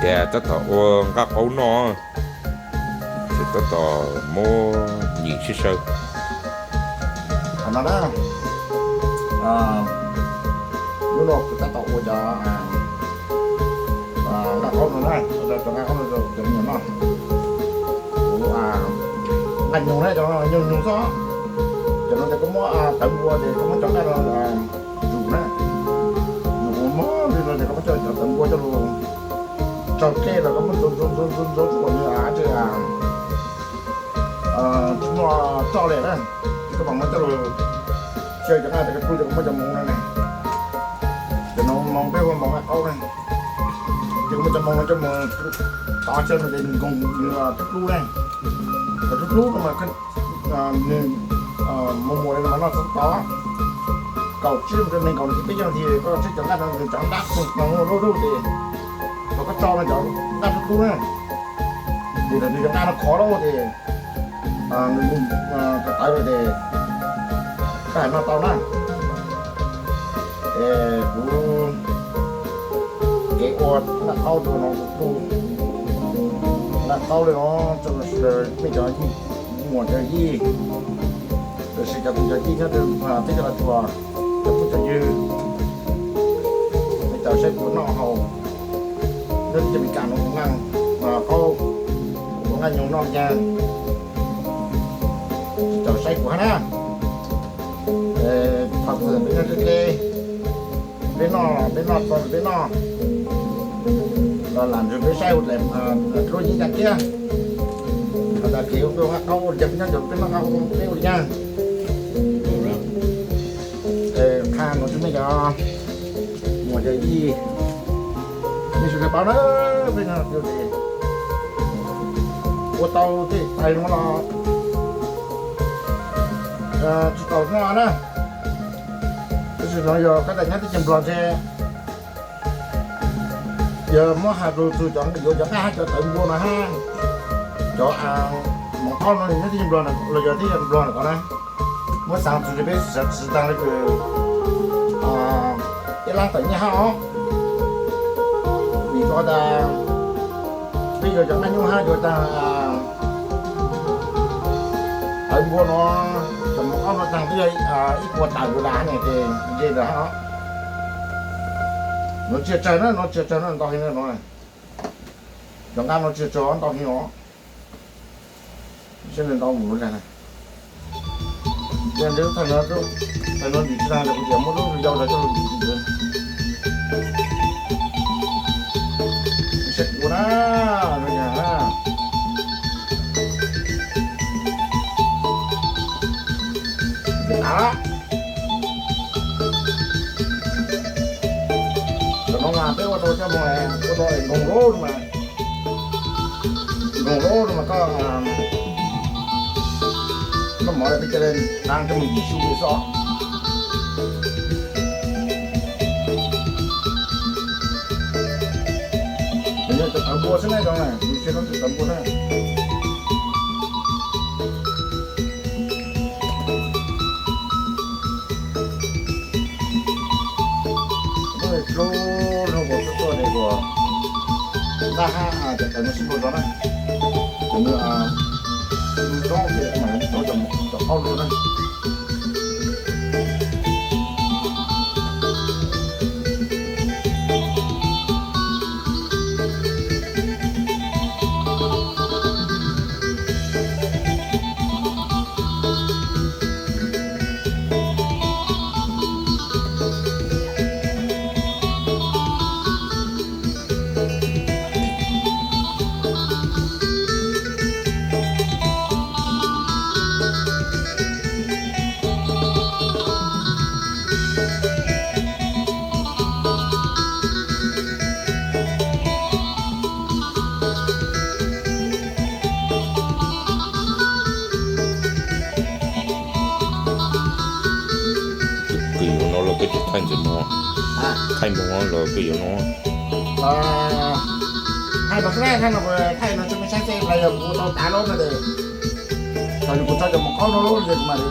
Ces tab tom ua nqaj qaub noj, ces tab tom muab nyem sib saw. Qhov no na, lub no kuv tab tom ua cov nqaj qaub no na, cov nqaj qaub no rau cov me nyuam noj. Kuv nqaj nyoos na, cov nyoos nyoos xwb. Cov no ces koj muab tawv npua ces koj muab cov nqaj no zus na, zus mos mos li no ces koj muab cov tawv npua coj los tsaug dlej los koj muab ntxuav ntxuav ntxuav ntxuav ntxuav tsuas nws tsis muaj roj li na. Koj mam muab coj los xyaw cov nqaj cov plub ces koj muab cov moos no ne, cov moos peb hu moos nqaj qaub na, ces koj muab cov moos no coj mus tov xyaw no ces nws nkoos nws plub plub na. Cov plub plub no mas nws muag muag li no mas noj txhob tov. Kaum tsib mus rau nees nkaum nas this peb caug nas this koj tseb cov nqaj no nws cov ntab no lub lub ces thaum koj tso no cov nqaj plub plub na, ces thaum nws cov nqaj no khov lawm ces nws mus ko taw lawm ces koj hais noj tau na. Es kuv kev ua nqaj qaub rau no kuv tu nqaj qaub li no rau sawv daws nej cov muam cov yij, lossis cov kwv cov tij nyob rau teb chaws Los Tsuas, cov phooj cov ywg, nej caum saib kuv noj haus, nyob teb chaws Amelikas no ua nqaj qaub, ua nqaj nyoos noj li cas, caum saib kuv hab na. Thov txim peb nyob deb deb, peb noj peb noj txog peb noj los lam ntsws peb saib ua dlaim dluab yeeb cas thiab. Has tas kev ua nqaj qaub ua li cas peb nyob caum peb noj nqaj qaub peb ua li cas. Qha no rau nej cov muam cov yij, nej sawv daws paub na, peb nyob ua tau tej tais no los tsis tau noj na. Tab sis no yog koj tas nyob teb chaws Nplog ntshe yog muab has lus txug cov yuav cov nqaj hab cov tawv npua no hab, cov moos qaub no nyob teb chaws Nplog los yog teb chaws Nplog na ko na, muab xaav txug rau peb sawv daws le kws ib lab tawm nyiaj hab os. Vim rau qhov tas peb yuav cov nqaj nyuj hab yuav taag tawv npua no, cov moos qaub no taag twb yog ib puas tawm lawm ne ces ntse lawm hab. Nuav tsi tsawg na, nuav tsi tsawg na, ntau heev na no. Cov nqaj no tsi tsawg, ntau heev os. Saib nws ntau mus lub dag na. Yog ntshe lub thaj no, thaj no dim tsi taag tas kuv tias muab lub yau ntawd coj lug dim ntawd. Saib kuv na, no yog na. Ntawm av, cov no mas peb ua tau coj moog, ua tau nkoog lub no mas, nkoog lub no mas koj noj mov peb ca le dlaab coj moog yim xyuv li xwb. Nws yog cov tawv npua xwb na, zoo na, nws tsis yog cov tawv npua na. Lub no kuv tuaj tuaj ces kuv nqaj hab cov tawv no sib npau zog na. Kuv nws zoo ces kuv mam rau cov qaub no na. Kws yuav no los peb tseem thaij ntxiv moog, thaij moog los peb yuav no. Thaij no xwb na, thaij no, thaij no tso mej saib xwb, yog kuv tau tav lub no ces thaum kuv tso cov moos qaub no lub ces kuv mam li